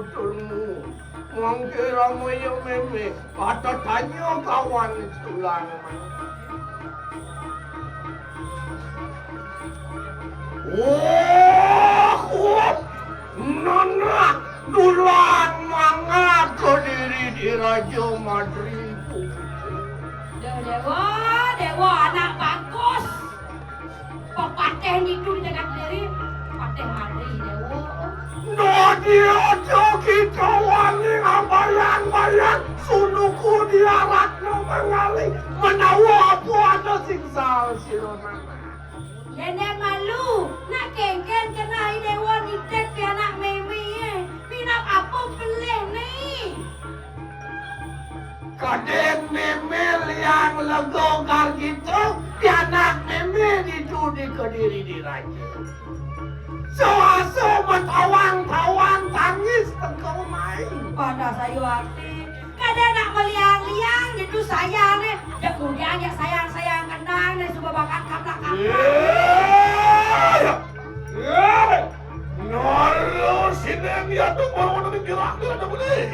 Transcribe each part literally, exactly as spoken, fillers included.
Tulmu, mangke ramaya meme, patatanya kawan tulang. Wah, wah, nanak tulang mangaka diri di Raja Madri. Duh, Dewa, Dewa, anak bagus. Pepatih nitu di jagat diri, Patih Madri, Dewa. Dadi aja kita wani ngabayang-bayang, sunuku diarakna mangali, menawa apa ada singsal sira manah. Dene malu, nak kengken kena i Dewa nitip pianak meme, minab apa pelih ni? Kadén mémé liang lega kar kita, pianak mémé ditu di Kediri di Raja. Suasa betawang-tawang tangis tengkal main. Pada sayu ati, kadén nak meliang-liang ditu sayang né. Jak kudian jak sayang-sayang kenang né suba bakat kaplak-kaplak. Éh! Éh! Nara sineng ya tu baru ada gerak dia ada boleh.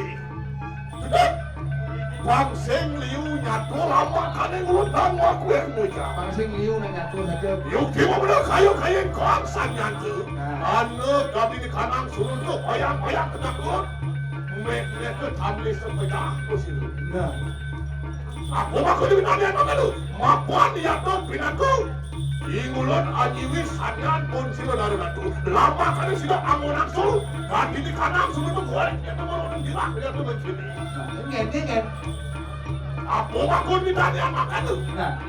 Bang sing liu nyatu lama kane ngutang wa kue muja. Bang sing liu na nyatu saja. Liu kima bener kayu kayu kong sang nyatu. Nah. Anu gabi di kanang suruh tu bayang-bayang ketakut. Mek mek ke tamli sepeda ku silu. Nah. Aku mah kudu nanya nang anu. Mapan ya tu pinaku. Ingulun anyiwi sanyan pun sila dari ratu. Lama kali sila angon angsul. Ganti di kanang suruh tu goreng. Ya tu mau orang gila. Ya tu mencuri. Nah, ini kan. Apa makun di tadi makan tu? Nah.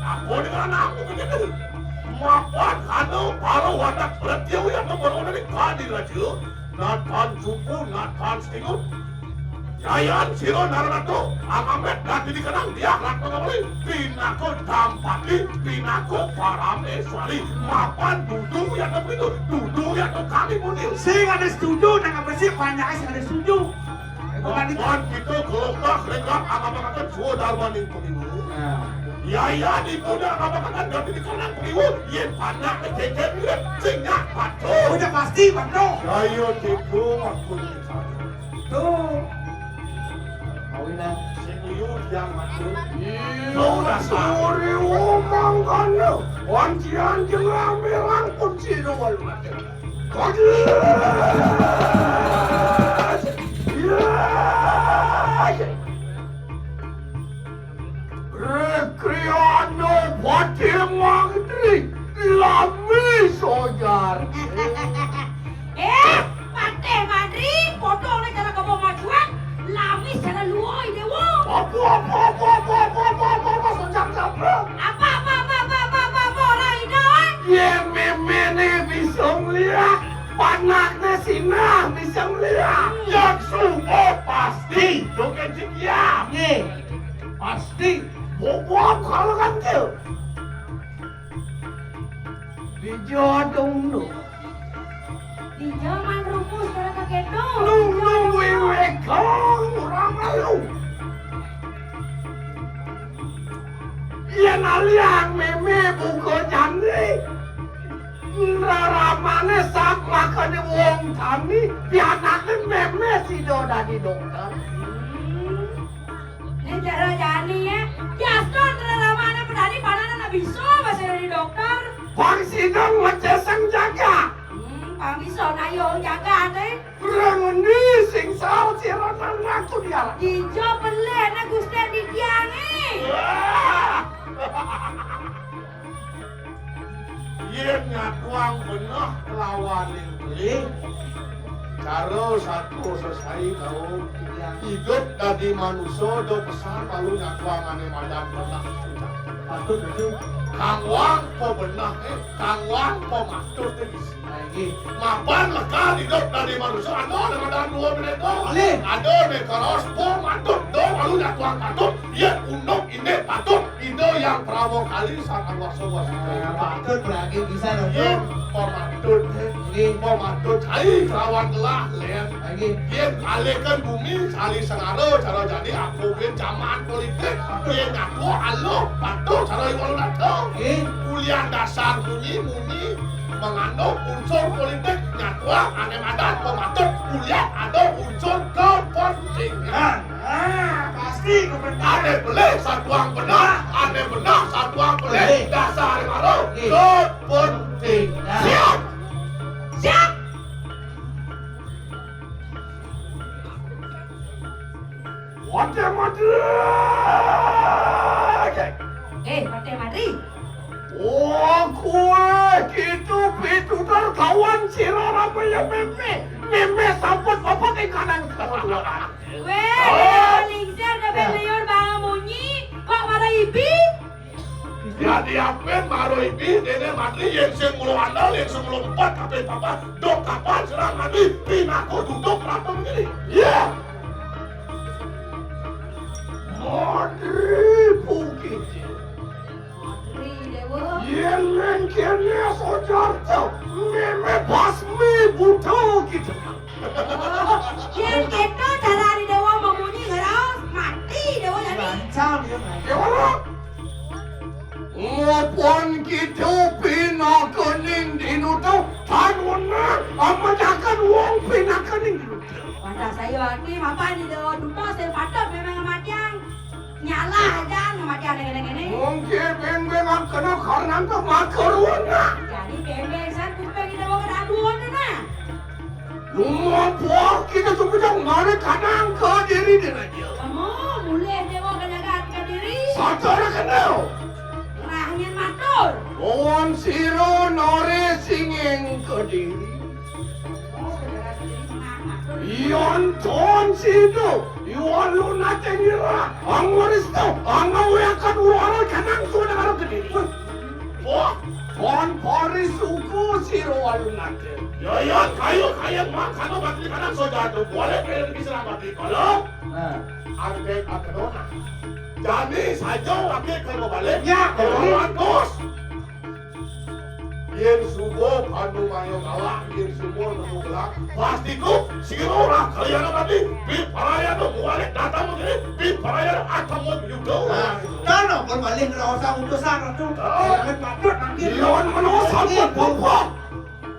Apa di mana aku begitu? Mapan kanu para watak berarti yang nomor orang ni kadi raja. Natan suku, natan stingut. Jayan sira naranato, angamet dadi dikenang diah lan pangawali. Pinaka dampati, pinaka parameswari. Mapan dudu yang begitu, dudu yang kami munil. Sing ada setuju, nang apa sih banyak sing ada setuju. Bukan itu. Mapan kita gelombang lengkap angamet suwa darmaning pemilu. Nah. Yaya di muda angamet dadi dikenang pemilu. Yen panak kececet mirip sing nyak patuh. Udah pasti patuh. Yaya tipu waktu. Tuh. Kawinan sing liu yang mati. Iya, sore omong kono. Wancian jeneng merang pun sira walu mati. Kono. Iya. Rekriana Patih Mantri, lami sojar. Eh, Patih Mantri, potong ni cara kebo majuan, lami cara luoi dewa. Apa, apa, apa, apa, apa, apa, apa, apa, sejak kapan? Apa, apa, apa, apa, apa, apa, apa, orang ida, eh? Yen meme ni bisa ngeliat, panaknya sinah bisa ngeliat. Yang subuh pasti, joget sekian. Ye. Pasti bobot kalau kan tu. Dija dong tu. Dija man rumus kalau pakai tu. Nung nung wewe kau orang malu. Iya naliang meme buka jandi. Ndra ramane sak makane wong tani, pianake meme sida dadi dokter. Hmm. Nek cara jani ya, diaston ramane pedani panana nak bisa bahasa dari dokter. Bang sidang ngeceseng jaga. Hmm, bang bisa nayo jaga te. Kurang endi sing salah sira nang aku diarak. Ijo pelih nak Gusti di tiange. Wah. Yen nyatuang beneh kelawan ning pelih, cara satu sesai tau. Idup dadi manusa do pesan lalu nyatuang ane madan beneh. Patut itu. Kang wang po beneh, eh, kang wang po matut, eh, isi. Nah, iki. Mapan lekal idup dadi manusa, anu ane madan dua menit do. Alih. Ado ne keros po matut do lalu nyatuang patut. Yen unduk indik patut. Ida Hyang Prawa Kali Sang Anwasa Wasita. Ah, patut berarti bisa dong. Yen pematut, nggih, pematut kai kelawan gelah, Len. Nggih. Yen alihkan bumi, sali sengara, cara jadi aku bin zaman politik. Yen nyatu aluh, patut cara iwal nata. Nggih. Ulian dasar muni, muni mengandung unsur politik, nyatu ane madan pematut. Ulian ada Ané belih satuang benah, ané benah satuang belih. Belih. Dasar baru. Belih. Dut penting. Nah. Siap. Siap. Wate mati. Eh, Patih Madri. Oh, kowe kitu pitutur kawan sira rapané Mémé. Mémé sampun papat ing kanang. Wéh, oh, lingsir dadi liur bang munyi, kok mara ibi? Dadi apa mara ibi, déné Madri yén sing mula andal, yén sing mula empat, kabéh papat, dok kapan sira Madri pinaka duduk rampung ngene. Iya. Madri bukit. Ri Déwa. Yén mengkéné Soejarto, Mémé basmi buta gitu. Oh, yén kéto cara Ri Déwa mamunyi ngeraos, mati Déwa jani. Lancang ya, Mas. Ya ora. Ngupun kita pinakaning dinuta, tan wenang amejakan wong pinakaning dinuta. Wantah saya ati mapan Ri Déwa duta sing patut memang matiang. Nyalah aja, ngamati ané kéné-kéné. Mungkin beng-beng kena karena tuh makaruna. Jadi beng-beng san kuping kita bawa aduan na. Lumpuh kita tuh pedang mana kadang ke diri dia aja. Kamu mulai Déwa ke jagat ke diri. Sacara kenal. Rahnya matur. Lawan sira nore singing ke diri. Yon ton sido, yon luna tengira, angoristo, angawe akan uara kanang sudah karo gede. Wah, ton pori suku siro alunate. Yo, yo, kayu, kayu, mak, kano bakti kanang soda tu, boleh kayu di sana bakti kalau. Nah. Arte akenona. Jani saja wakil kalau balik. Ya, kalau bagus. Yén suba pandu maya kawak, yén suba nemu gelang, pastiku sira ora kalyana mati. Biparayana mualik datang begini, biparayana atemung yuda. Nah, kono pun malih ngraosang utusan Ratu. Oh. Jangan patut nanti. Yon menosa. Iya. Pun pun.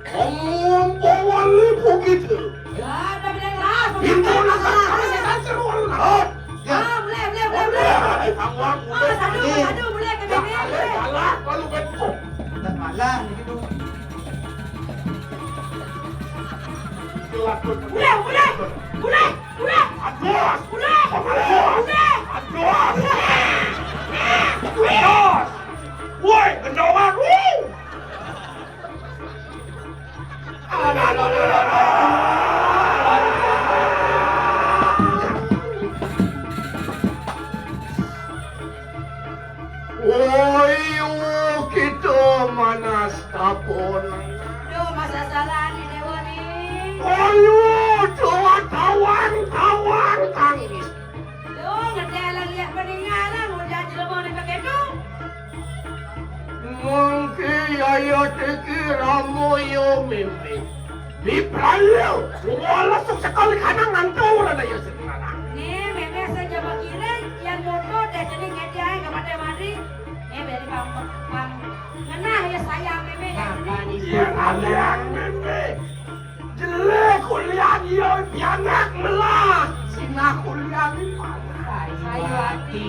Omong bawali begitu. Ya, udah bilang keras. Pintu nasar kami setan seru. Ya. Ah, boleh, boleh, boleh, boleh. Ai, kamu aku. Ah, satu, satu, boleh ke bebe. Galak, lalu betul. Enggak malah gitu. Boleh, boleh, boleh, boleh. Aduh. Boleh, boleh, boleh. Aduh. Aduh. Woi, kendoan. Wuh. Ayo kita manas tapon. Duh, masa salah ni Dewa ni. Ayo, coba tawang-tawang tangis. Duh, ngedelan lihat peninggalan, udah jelema ni pakai tu. Mungkin yaya teki ramo yo mimpi. Di prayo, wala suksekali kana nganto ora daya sebenarnya. Ni, meme saja bakiring, yang moto deh jadi ngediai ke mata mari. Ni, beli pam, pam. Ngenah ya sayang meme. Nah, ini. Iya, kalian meme. Jelek kuliah dia pianak melah. Sinah kuliah ni panas. Sayu ati.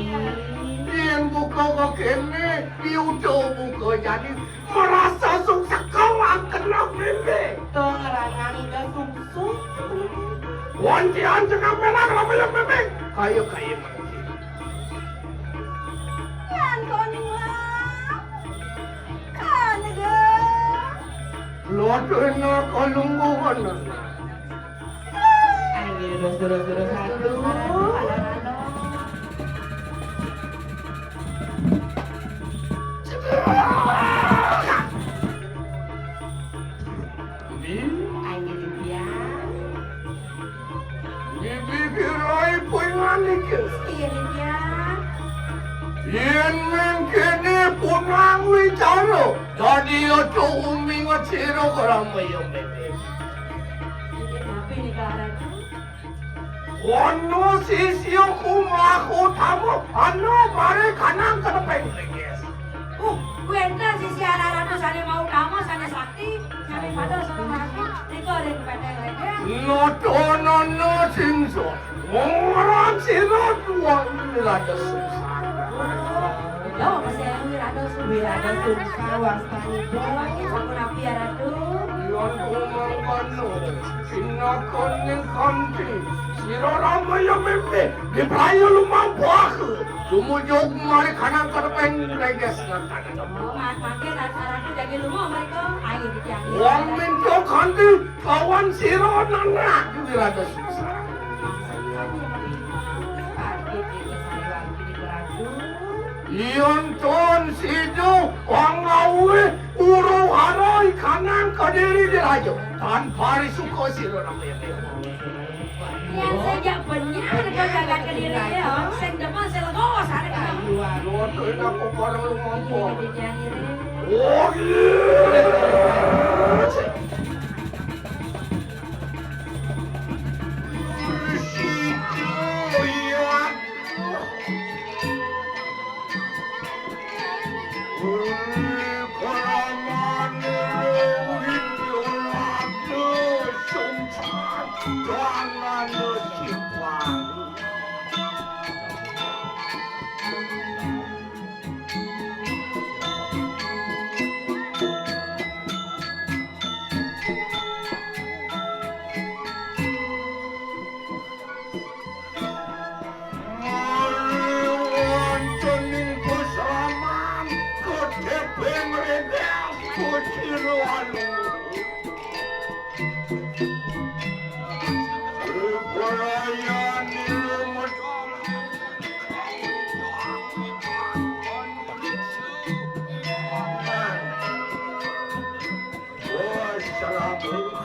Yang buka kok kene, diutuh buka jadi merasa suksekal kena meme. Tuh ngerangan udah sungsung. Wancian cenah melah ramai meme. Kaya-kaya mangkin. Antoni mah. Kanaga. Lotena kalungguhan. Ayo, terus, terus, terus. Aduh. Ayo, ya. Dipikir rai pungan iki. Iya, iya. Yen mengkene punang wicara, dadi aja umi ngecira ora maya mene. Ini tapi ini karatu. Kono sisya kumaku tamu, anu mare kanang kenepeng lengis. Uh, kuwi enten sisi anak-anakku sane mau utama, sane sakti, sane pada sama aku, nika ring peteng lengis. Noto nono sinso. Ora sira tuwa Wirata Sungsang. Lho, Mas Wirata Sungsang. Wirata Sungsang, wastani. Sampun napi ya, Ratu? Yen mangkono, pinakaning kanthi sira Rama ya mimpi, diprayu lumampuh. Tumuju mari kanang kerpeng reges lan tanah. Oh, mak-, mangke Ratu, Ratu jagi lunga mriko. Ayo, dijagi. Wong minta kanthi lawan sira nanak Wirata Sungsang. Yen ton sida angawi uru-hara ikanang Kediri Diraja, tan parisuka sira namanya. Yang sejak benyar kau jagat Kediri ya, sing demen sing lega sare kau. Waduh, enak kok orang lu ngomong. Oh iya. Malih wonten ing pasaman kedheping regas kucira alu. Bebrayan ilu metu. Wah, selamat.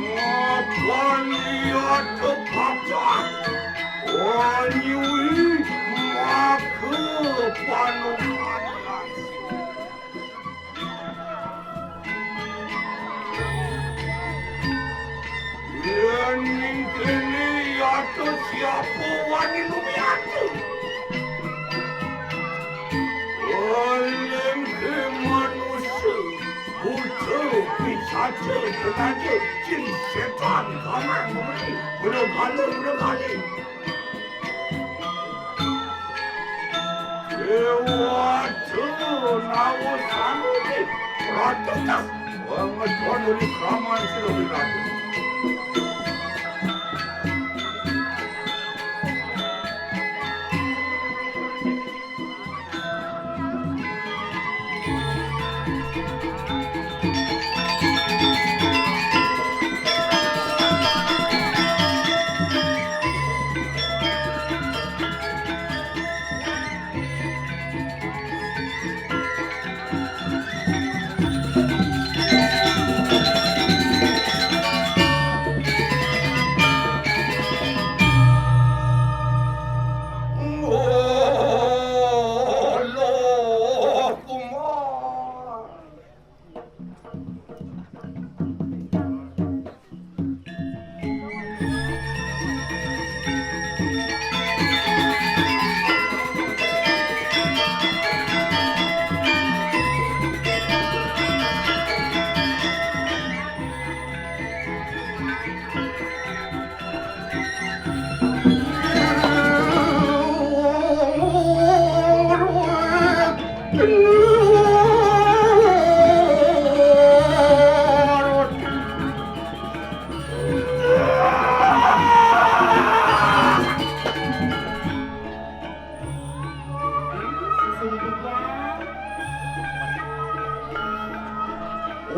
Mapan iya tepatah. Wanyuwi maka panu Siapa wani lumiatu? Oleh ke manusia, buta, pisaca, pengaja, jin, setan, kamang, mengeri, bergala, bergali. Dewata nawa sami, ratutas, banget kono di kraman sira wirata.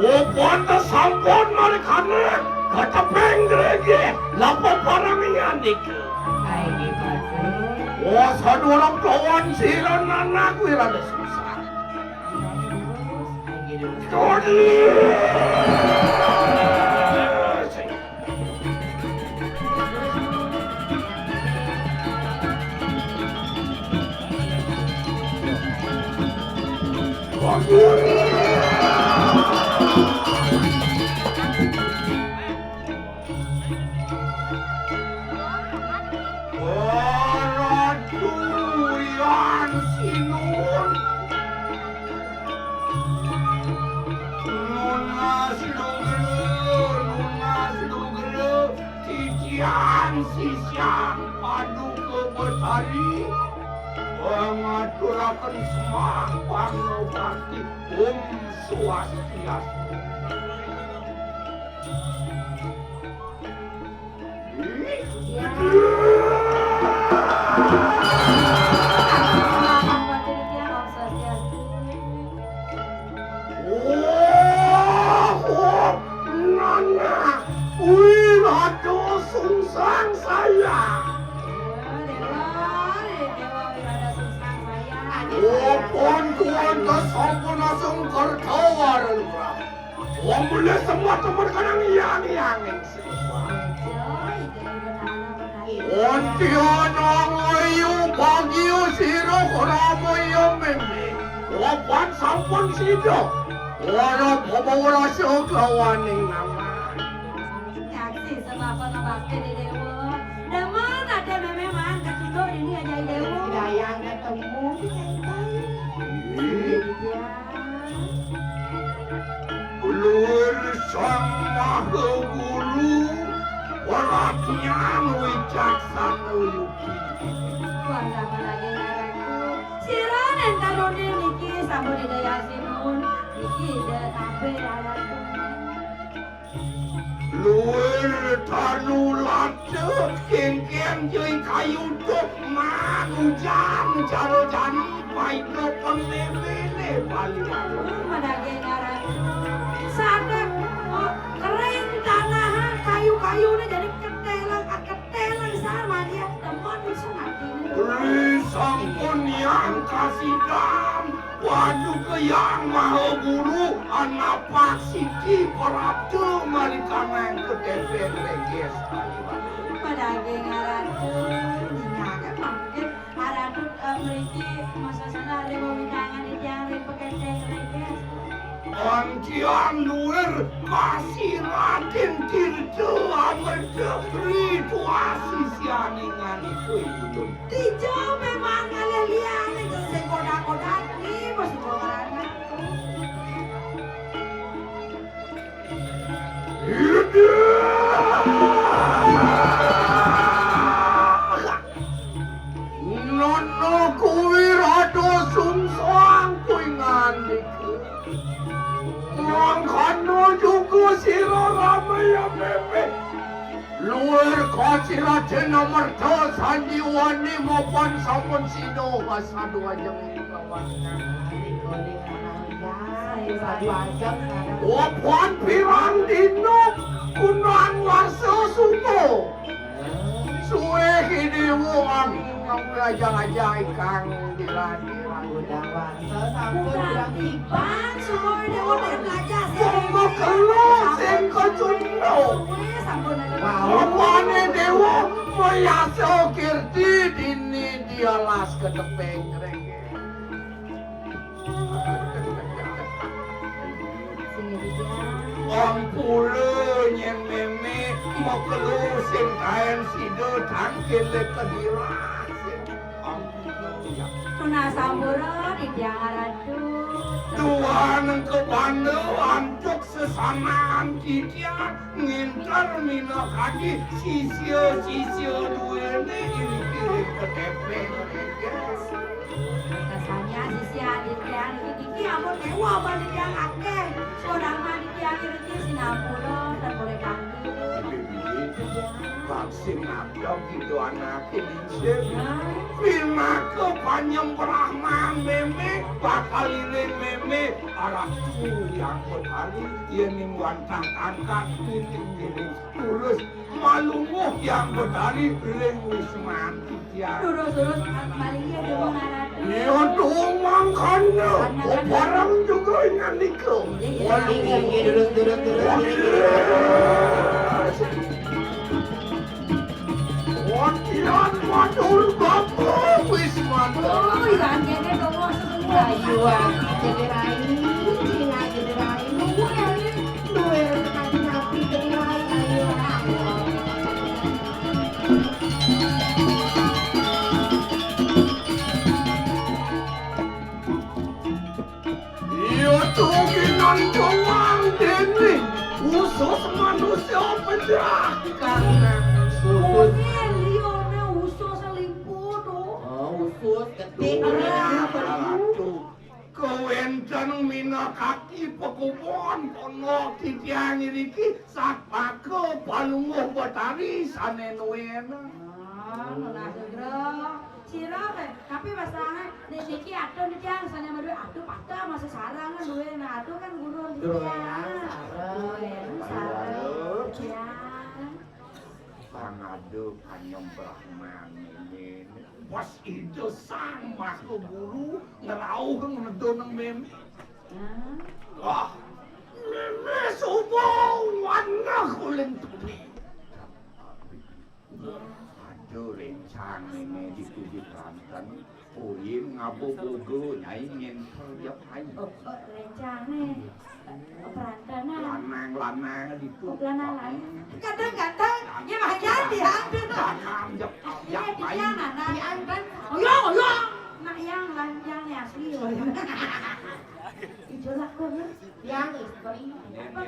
Upanta sampun marikana katepeng gregi lapa paramian nika. Ai, Pak. Wah, sadurung kawan sira nanak wirada susah. Dodi. Ratu Yang Sinun. Nunas lugra, nunas lugra, titiang sisiang Paduka Betari, pangaturaken sembah pangnobati. Om Swastiastu. Wah, wah, nana, wih, aduh, sungsang saya. Wapun kuan kasampun asung kertawar. Wong mulih semua temen kanang yang-yang. Onti ana ngayu bagya sira krama ya meme. Lapan sampun sida. Ora baba ora sekawaning naman. Nyaksi semapa bakti di dewa. Demen ada meme man kecito ini aja dewa. Dayang ketemu. Iya. Luhur Sang Maha Guru, perhatian wicaksana yuki. Wah, sabar aja, Ratu. Sira nenten niki sampun Ida Yasinun. Niki Ida Tabe, Ratu. Luwir tanu lata, kéngkén jui kayu tuk, manujan cara jani, paida penéméné bali. Madaging ngaran. Sadek, oh, kering tanah, kayu-kayuné jadi ketéléng, ketéléng sama dia, demen sunat. Ri sampun yang kasidan. Paduka Hyang Maha Guru, anapak siki prapta malikanang ketepeng reges kaliwat. Padaging Ratu, nyingaken mangkin Ratu, eh, mriki masasana ada wewidangan titiang ring paketeng reges. Antian luwir kasiratin tirta amerta rituasi. Janingan iku, Ibu Tun. Dija memang ngalih liang itu sing kodak-kodak ni, bos, kodak-kodak. Nono kuwi rada sungsoang kuwi ngandika. Mangkana juga sira rame ya, Mémé. Luwir kaciraden amerta sanjiwani mapan sampun sida wasadu ajeng ing kawangan. Wapan pirang dina kunang warsa suba. Suwe ki dewa angin ngajang-ajang ikang dilan-dilan. Udah warsa sampun pirang tiban suwe dewa nek ngajak sing. Wong kelo sing kecunduk. Suwe sampun ada. Rupane dewa mayasa kirti dini dialas ketepeng krengge. Ampura nyen Mémé, makelo sing kaen sida tangkil kedira. Ampura ya. Tuna sampura titiang ratu. Tuan kebanda antuk sesamaan titiang nginter minakadi sisia-sisia duene iring-iring ketepeng reges. Kesannya sisia titiang niki ampun ewa panitia akeh. Saudara titiang niki sinapura dan boleh kaki. Bibir-bibir, bak sing ngadeg gitu anake lingsir. Pinaka panyembrahman Mémé, bakal iring Mémé, arah tu yang betari, yen ing wantah angkat, piring-piring, terus malunguh yang betari, ring wisman titiang. Terus-terus, maling ya, dia mau ngarati. Iya, tuh, mangkana. Bareng juga dengan niku. Iya, iya, iya, iya, terus, terus, terus, terus. Wadian matur Bapak wis matur. Oh, iya, anjene dong, wah, sesungguh. Ayo, aku jadi rai, sing aja jadi rai. Nunggu ya, Rin. Duwe rezeki nabi jadi rai. Ayo, ayo. Iya tuh ginantuang dene usus manusia pejah. Karena usus. Mungkin liane usus limput, oh. Oh, usus, getih. Iya, ratu. Kewenten minakaki pekubon kono titiang iriki satpaka palungguh betari sane nuwena. Ah, nunas, Gro. Sira, eh, tapi masalahnya, di siki atuh di tiang, misalnya berdua, atuh patah masuk sarang kan duwe, nah atuh kan guru di tiang. Duwe, sarang. Tiang. Pangadu panyembrahman ini. Pas itu sang maku guru ngerauh ngedoneng Mémé. Nah. Wah, Mémé subuh warna kuling tuni. Aduh, rencang ini di tujuh Banten. Uin ngabo bogo nyai nyen kerja aing. Oh, kok rencane? Perantanan. Lanang-lanang itu. Oh, lanang-lanang. Kadang-kadang, ya, mah, ya, tiang. Lanang, ya, ya, tiang, anak. Tiang, kan? Oh, ya, oh, ya. Nak yang lanang nih asli, oh, ya. Itulah, kok, ya. Tiang, istri. Apa